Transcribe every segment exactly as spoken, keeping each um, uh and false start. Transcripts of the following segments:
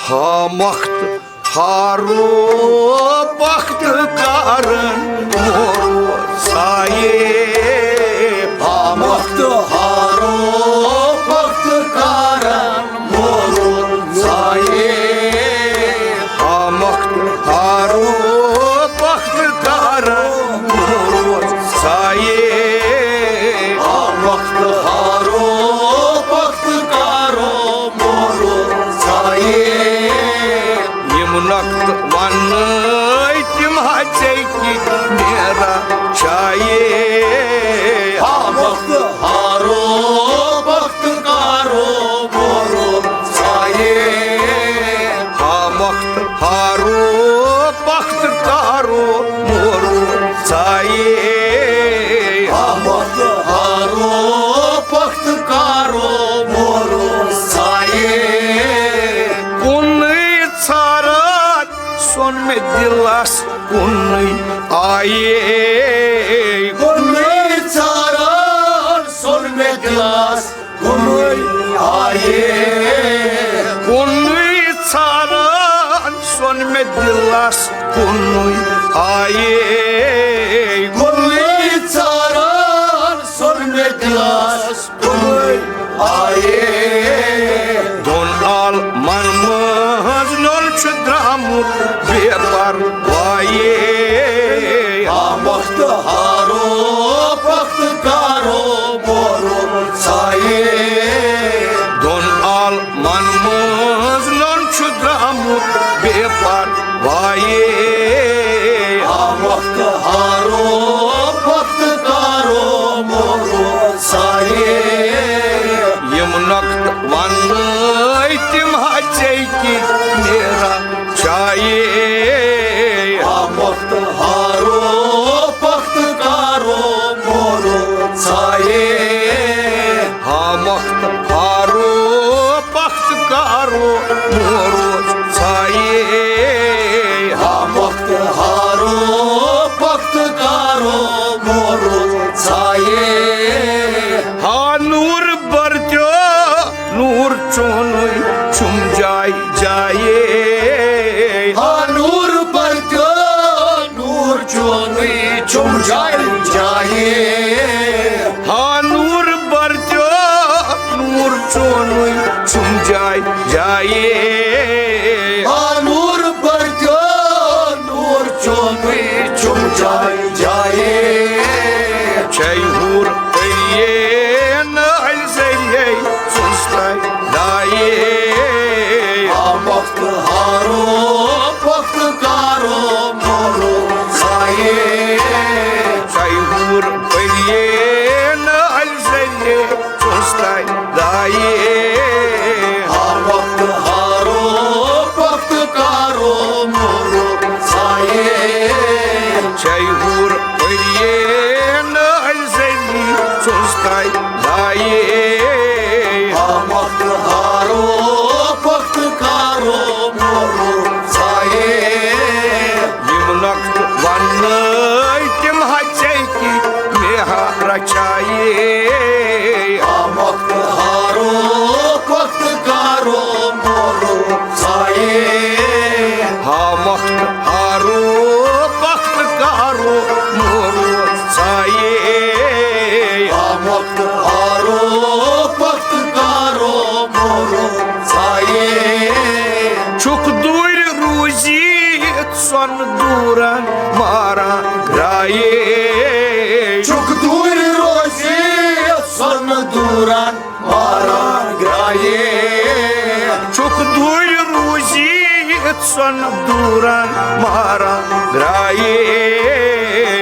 ہا مۄخت ہارو پخت کرن مورو سایے۔ ہا مۄخت ہارو پخت کرن مورو سایے۔ ہا مۄخت ہارو پخت کرن مورو سایے۔ ہا مۄخت ہارو پخت کرو مورو سایے۔ یِم نۄقطہٕ وَننَے تِم ہا ژےٚ کِتھ نیرا چایے۔ ہا مۄخت ہارو پخت کارو مورو سایے۔ ہا مۄخت ہارو پخت کارو مورو سایے۔ ہا مۄخت ہارو پخت کارو مورو سایے۔ کُنُے ژھاران سوٚن مےٚ دِلس کُنُے آیے۔ کُنُے ژھاران سوٚن مےٚ دِلس کُنُے آیے۔ کُنُے ژھاران سوٚن مےٚ دِلس کُنُے آیے۔ کُنُے ژھاران سوٚن مےٚ دِلس کُنُے آیے۔ دۄن عالمن منٛز نیوٚن چھُ درٛامُت بے پروایے۔ ہا مۄخت ہارو پخت کارو مورو سایے۔ دۄن عالمن منٛز نیوٚن چھُ درٛامُت بے پروایے۔ ہا مۄخت ہارو پخت کارو مورو سایے۔ یِم نۄقطہٕ وَننَے تِم ہا ژےٚ کِتھ نیرا چایے۔ ہا مۄخت ہارو پخت کارو مورو سایے۔ ہا مۄخت ہارو پخت کارو مورو سایے۔ ہا مۄخت ہارو پخت کارو مورو سایے۔ ہا نوٗر برتیو نوٗر چونُے چھُم جاے جایے۔ ہا نوٗر برتیو نوٗر چونُے چھُم جاے جایے۔ ہا نوٗر برتیو نوٗر چونُے چھُم جاے جایے۔ ہا نوٗر برتیو نوٗر چونُے چھُم جاے جایے۔ چھے ہور پریے نٲلۍ ذٔریعے سُستَے دایے۔ ہا مۄخت ہارو پخت کارو مورو سایے۔ چھے ہور پریے نٲلۍ ذٔریعے سُستَے دایے۔ ہا وقت ہارو پخت کارو مورو سایے۔ چھے ہور پریے نٲلۍ ذٔریعے سُستَے دایے۔ ہا وقت ہارو پخت کارو مورو سایے۔ یِم نۄقطہٕ وَننَے تِم ہا ژےٚ کِتھ مےٚ ہا رچھایے۔ ہا وقت ہارو پخت کارو مورو سایے۔ ہا وقت ہارو پخت کارو مورو سایے۔ ہا وقت ہارو پخت کارو مورو سایے۔ چھُکھ دوٗرِ روٗزِتھ سۄنہٕ دوٗرن ماران درٛایے۔ چھُکھ دوٗرِ روٗزِتھ سۄنہٕ دوٗرن ماران درٛایے۔ چھُکھ دوٗرِ روٗزِتھ سۄنہٕ دوٗرن ماران درٛایے۔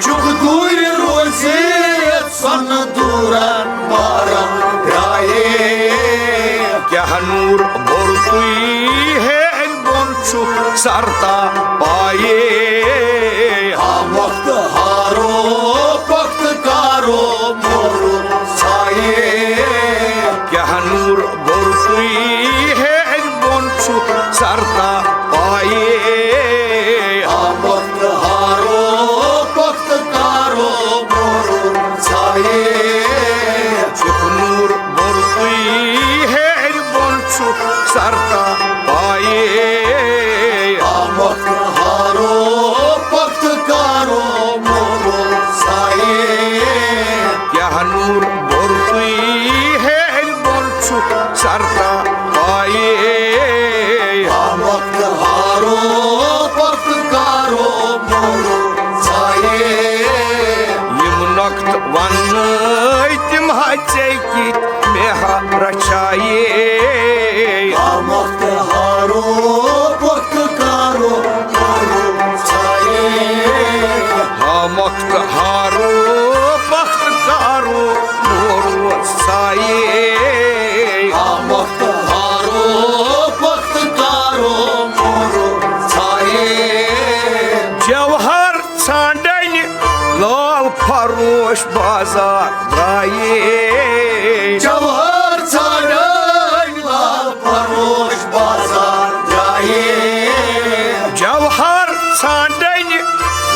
چھُکھ دوٗرِ روٗزِتھ سۄنہٕ دوٗرن ماران درٛایے۔ کیٛاہ نوٗر بوٚرتُے ہیٚرِ بۄن چھُ سرتا پایے۔ ہا وقت ہارو پخت کارو مورو سایے۔ کیٛاہ نوٗر بوٚرتُے ہیٚرِ بۄن چھُ سرتا پایے۔ ہا وقت ہارو پخت کارو مورو سایے۔ چھُکھ نوٗر بوٚرتُے ہیٚرِ بۄن چھُ سرتا پایے۔ آمد ہارو پخت کارو مورو سایے۔ کیٛاہ نوٗر بوٚرتُے ہیٚرِ بوٚر چھُ سرتا پایے۔ آمد ہارو پخت کارو مورو سایے۔ یِم نۄقطہٕ وننٲے تِم ہا ژےٚ کِتھ مےٚ ہا رچھایے۔ آمد ہارو پخت کارو مورو سایے۔ آمد ہارو پخت کارو مورو سایے۔ آمد ہارو پخت کارو مورو سایے۔ جوہر ژھانٛڈنہِ لال فروش بازار درٛایے۔ جوہر ژھانٛڈنہِ لال فروش بازار درٛایے۔ جوہر ژھانٛڈنہِ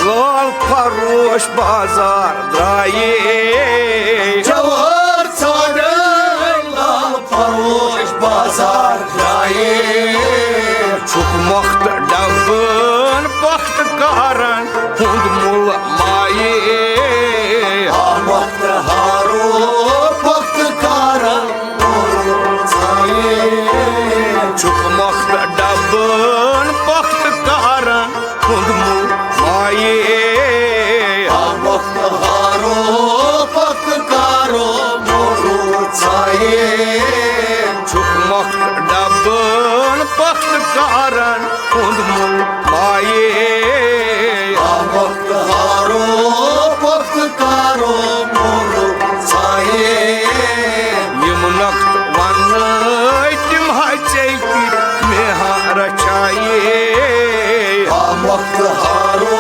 لال فروش بازار درٛایے۔ جوہر ژھانٛڈنہِ لال فروش بازار درٛایے۔ چھُکھ مۄختہٕ ڈبن پۄختہٕ کارن ہُنٛد مُل مایے۔ آمد ہارو پۄختہٕ کارن مُل ژایے۔ چھُکھ مۄختہٕ ڈبن پۄختہٕ کارن ہُنٛد مُل مایے۔ آمد ہارو پخت کارو مورو ژایے۔ چھُکھ مۄختہٕ ڈبن پخت کارن ہُنٛد مُل مایے۔ آمد ہارو پخت کارو مورو ژایے۔ یِم نۄقطہٕ وننٲے تِم ہا ژےٚ کِتھ مےٚ ہا رچھایے۔ آمد ہارو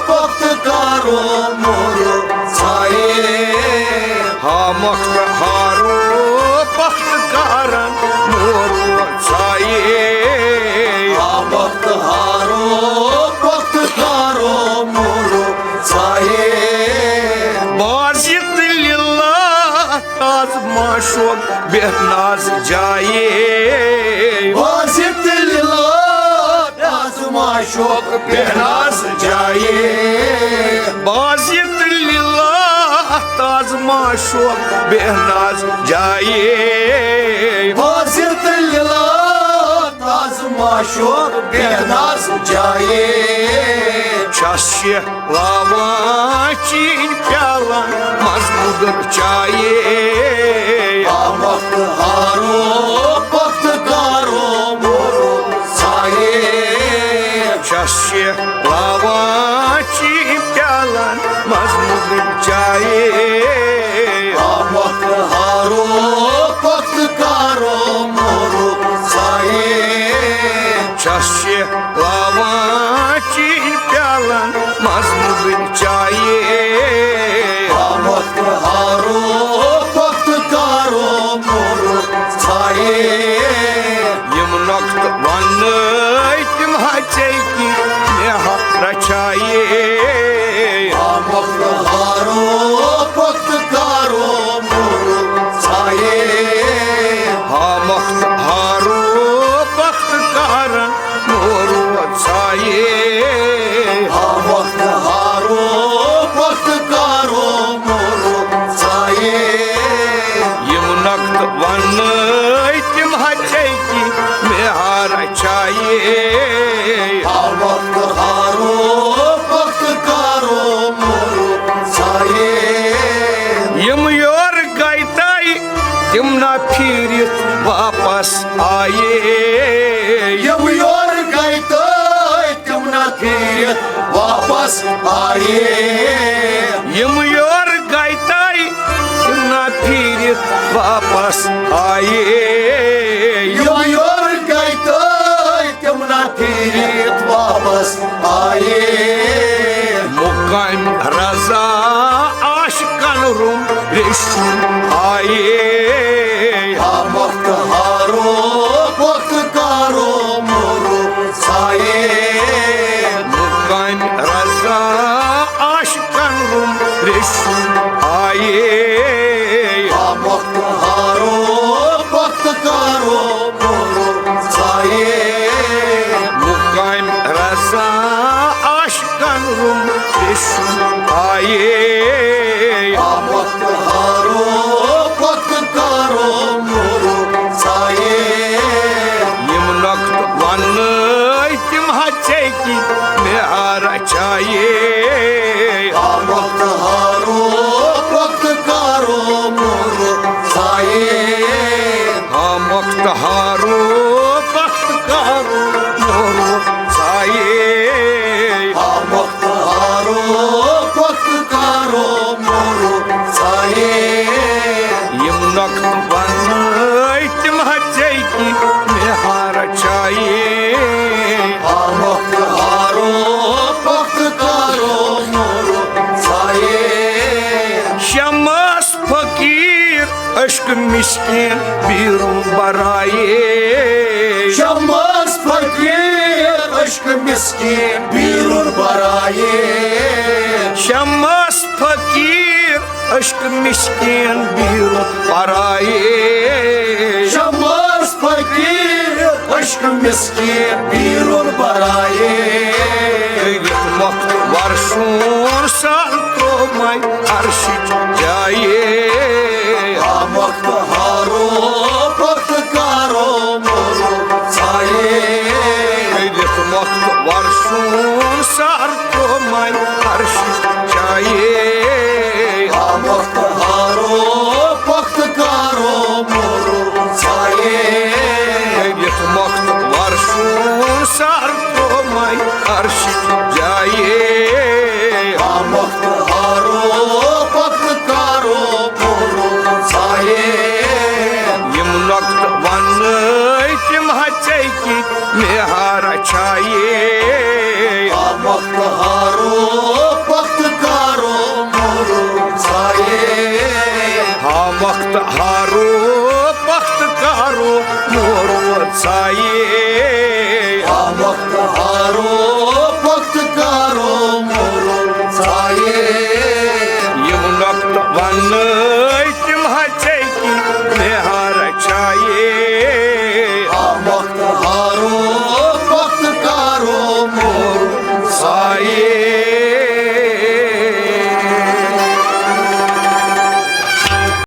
پخت کارو مورو ژایے۔ آمد ہارو پخت کارن مورو ژایے۔ آمد ہارو پخت کارو مورو ژایے۔ بازِ تہٕ لِلہ تاز معشوق بہناز جایے۔ بازِ تہٕ لِلہ تاز معشوق بہناز جایے۔ بازِ تہٕ لِلہ تاز معشوق بہناز جایے۔ بازِ تہٕ لِلہ تاز معشوق بہناز جایے۔ چھس شیخ لاوان چین پیالن منٛز مُدٕر چایے۔ آمد ہارو پخت کارو مورو ژایے۔ چھس شیخ لاوان چین پیالن منٛز مُدٕر چایے۔ آمد ہارو پخت کارو مورو ژایے۔ چھس شیخ لاوان چین پیالن منٛز مُدٕر چایے۔ آمد ہارو پخت کارو مورو ژایے۔ یِم نۄقطہٕ وننٲے تِم ہا ژےٚ کِتھ مےٚ ہا رچھایے۔ آمد ہارو پخت کارو مورو ژایے۔ آمد ہارو پخت کارن مورو ژایے۔ آمد ہارو پخت کارو مورو ژایے۔ یِم نۄقطہٕ وننٲے تِم ہا ژےٚ کِتھ مےٚ ہا رچھایے۔ آمد ہارو پخت کارو مورو ژایے۔ یِم یورٕ گٔے تَے تِم نہ پھیٖرِتھ واپس آیے۔ یِم یورٕ گٔے تَے تِم نہ پھیٖرِتھ واپس آیے۔ یِم یورٕ گٔے تَے تِم نہ پھیٖرِتھ واپس آیے۔ یِم یورٕ گٔے تَے تِم نہ پھیٖرِتھ واپس آیے۔ مُقامِ رضا عاشقن روٚم ریشُم آیے۔ آمد ہارو پخت کارو مورو ژایے۔ مُقامِ رضا عاشقن روٚم ریشُم آیے۔ آمد ہارو پخت کارو مورو ژایے۔ مےٚ ہارٕ چایے۔ آمد ہارو وقت کارو مور ژایے۔ آمد ہارو وقت کارو مور ژایے۔ آمد ہارو وقت کارو مور ژایے۔ یِم نۄقطہٕ وَنَے تِم ہا ژےٚ کی مےٚ ہارٕ چایے۔ آمد ہارو وقت کارو مور ژایے۔ شمس فقیر عشق مسکین بیرون برایے۔ شمس فقیر عشق مسکین بیرون برایے۔ شمس فقیر عشق مسکین بیرون برایے۔ شمس فقیر عشق مسکین بیرون برایے۔ یتھ مۄقتہٕ ورسون سر ترومے عرشٕچ جایے۔ آمد ہارو وقت کارو مور ژایے۔ یتھ مۄقتہٕ ورسون سر ترومے عرشٕچ جایے۔ آمد ہارو وقت کارو مور ژایے۔ یتھ مۄقتہٕ ورسون سر ترومے عرشٕچ جایے۔ آمد ہارو وقت کارو مور ژایے۔ یِم نۄقطہٕ وَنَے تِم ہا ژےٚ کی مےٚ ہارٕ چایے۔ آمد ہارو وقت کارو مور ژایے۔ آمد ہارو وقت کارو مور ژایے۔ آمد ہارو